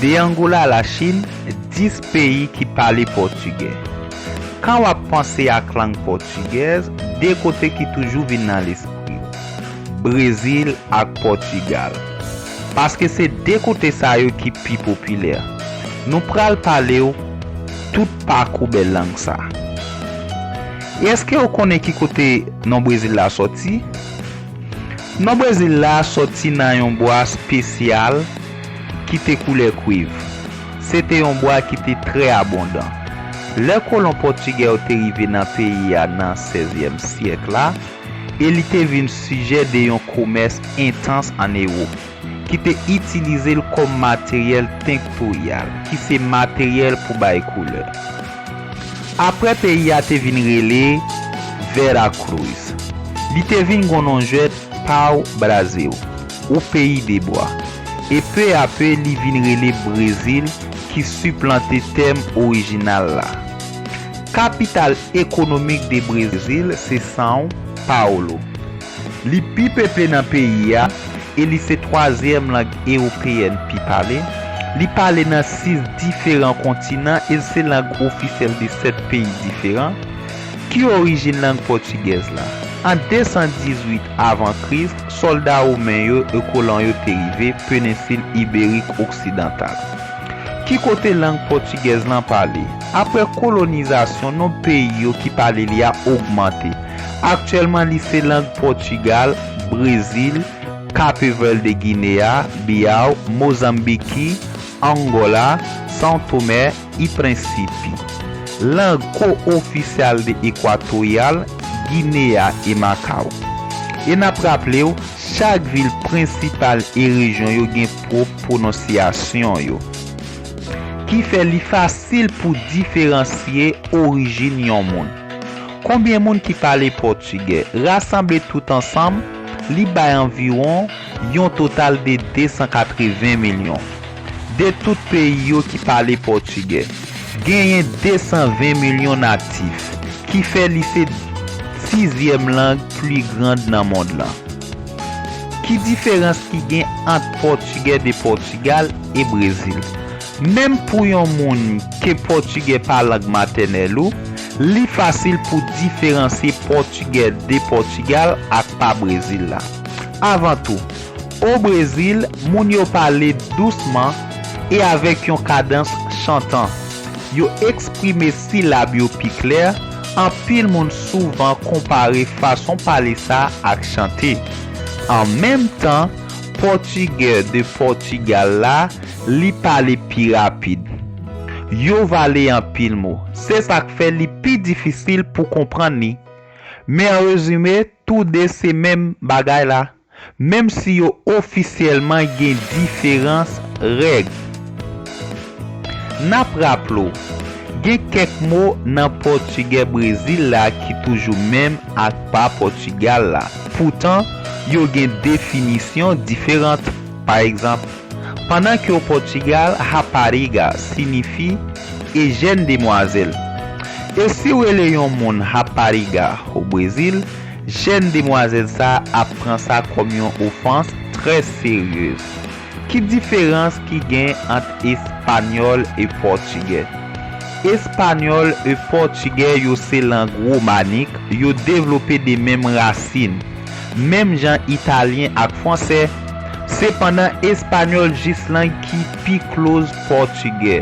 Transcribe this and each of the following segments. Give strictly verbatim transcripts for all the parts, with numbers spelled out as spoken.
De Angola a Lachin, dis peyi ki pale pòtigè. Kan w ap panse ak lang pòtigèz, de kote ki toujou vin nan lespri w: Brezil ak Pòtigal. Paske se de kote sa yo ki pi popilè. Nou pral pale w tout pakou bèl lang sa. E èske w konnen ki kote non Brezil la sòti? Non Brezil la sòti nan yon bwa espesyal ki te koulè kwiv. Se te yon bwa ki te trè abondan. Lè kolon pòtigè yo te rive nan peyi a nan sèzyèm syèk la, e li te vin sijè de yon komès entans ann Ewòp, ki te itilize l kòm materyèl tinktoryal, ki se materyèl pou bay koulè. Apre peyi a te vin rele Veracruz, li te vin gon non jwèt Pau Brasil, ou peyi de bwa, e pe a pe li vin rele Brezil, ki siplante tèm orijinal la. Kapital ekonomik de Brezil se São Paulo. Li pi peple nan peyi a e li se twazyèm lang ewopeyèn pi pale. Li pale nan sis diferan kontinan e l se lang ofisyèl de sèt peyi diferan. Ki orijin lang pòtigèz la? An de san dizuit avan Kris, sòlda women yo e kolon yo te rive penensil Iberik Oksidantal. Ki kote lang pòtigèz lan pale? Apre kolonizasyon, non peyi yo ki pale li a ogmante. Aktyèlman, li se lang Pòtigal, Brezil, Cape Verde, Guinea, Biau, Mozanbiki, Angola, São Tomé e Príncipe. Lang ko-ofisyal de Ekwatoryal, Guinea e Macau. E n ap raple w, chak vil prensipal e rejyon yo gen pwòp pwononsyasyon yo, ki fè li fasil pou diferansye orijin yon moun. Konbyen moun ki pale pòtigè? Rasanble tout ansanm, li bay anviwon yon total de de san katreven milyon. De tout peyi yo ki pale pòtigè, genyen de san ven milyon natif, ki fè li se sizyèm lang pli grand nan mond lan. Ki diferans ki gen ant pòtigè de Pòtigal e Brezil? Menm pou yon moun ke pòtigè pa lang matènèl ou, li fasil pou diferansye pòtigè de Pòtigal ak pa Brezil la. Avan tou, o Brezil, moun yo pale dousman e avèk yon kadans chantan. Yo eksprime silab yo pi klè, anpil moun souvan konpare fason pale sa ak chante. An menm tan, pòtigè de Pòtigal la, li pale pi rapid. Yo vale anpil mo. Se sa k fè li pi difisil pou konprann li. Men an rezime, toude se menm bagay la. Menm si yo ofisyèlman gen diferans règ. N ap raple w, gen kèk mo nan pòtigè Brezil la ki toujou menm ak pa Pòtigal la. Poutan, yo gen definisyon diferan. Pa egzanp, pandan ke o Pòtigal, rapariga siyifi e jèn demwazèl. E si w rele yon moun rapariga o Brezil, jèn demwazèl sa a ap pran sa kòm yon ofans trè seryez. Ki diferans ki gen ant espanyòl e pòtigè? Espanyòl e pòtigè yo se lang womanik, yo devlope de menm rasin, menm jan italyen ak fransè. Sepandan, espanyòl jis lang ki pi close pòtigè.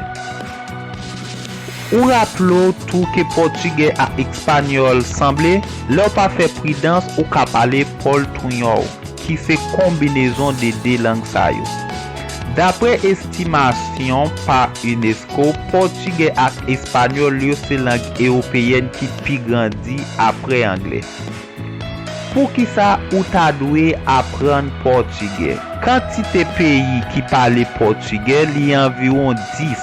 Ou raple w tou ke pòtigè ak espanyòl sanble, lè w pa fè pridans, ou ka pale pòltounyòl, ki se konbinezon de de lang sa yo. Dapre estimasyon pa unesco, pòtigè ak espanyòl yo se lang ewopeyèn ki pi grandi apre anglè. Poukisa ou ta dwe aprann pòtigè? Kantite peyi ki pale pòtigè, li anviwon dis,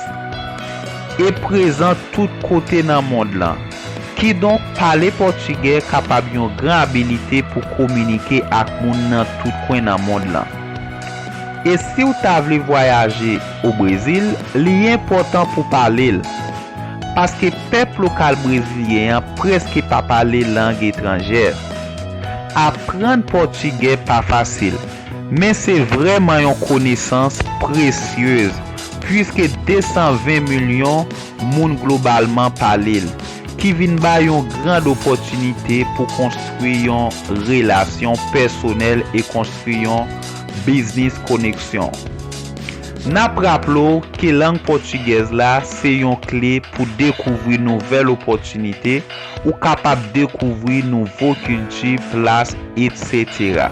e prezan tout kote nan mond lan. Kidonk, pale pòtigè kapab yon gran abilite pou kominike ak moun nan tout kwen nan mond lan. E si w ta vle vwayaje o Brezil, li enpòtan pou pale l, paske pèp lokal brezilyen an prèske pa pale lang etranjè. Aprann pòtigè pa fasil, men se vrèman yon konesans presyez. pwiske de san ven milyon moun globalman pale l, ki vin bay yon grand opòtinite pou konstwi yon relasyon pèsonèl e konstwi yon biznis koneksyon. N ap raple w ke lang pòtigèz la se yon kle pou dekouvri nouvèl opòtinite, ou kapab dekouvri nouvo kilti, plas, etsetera.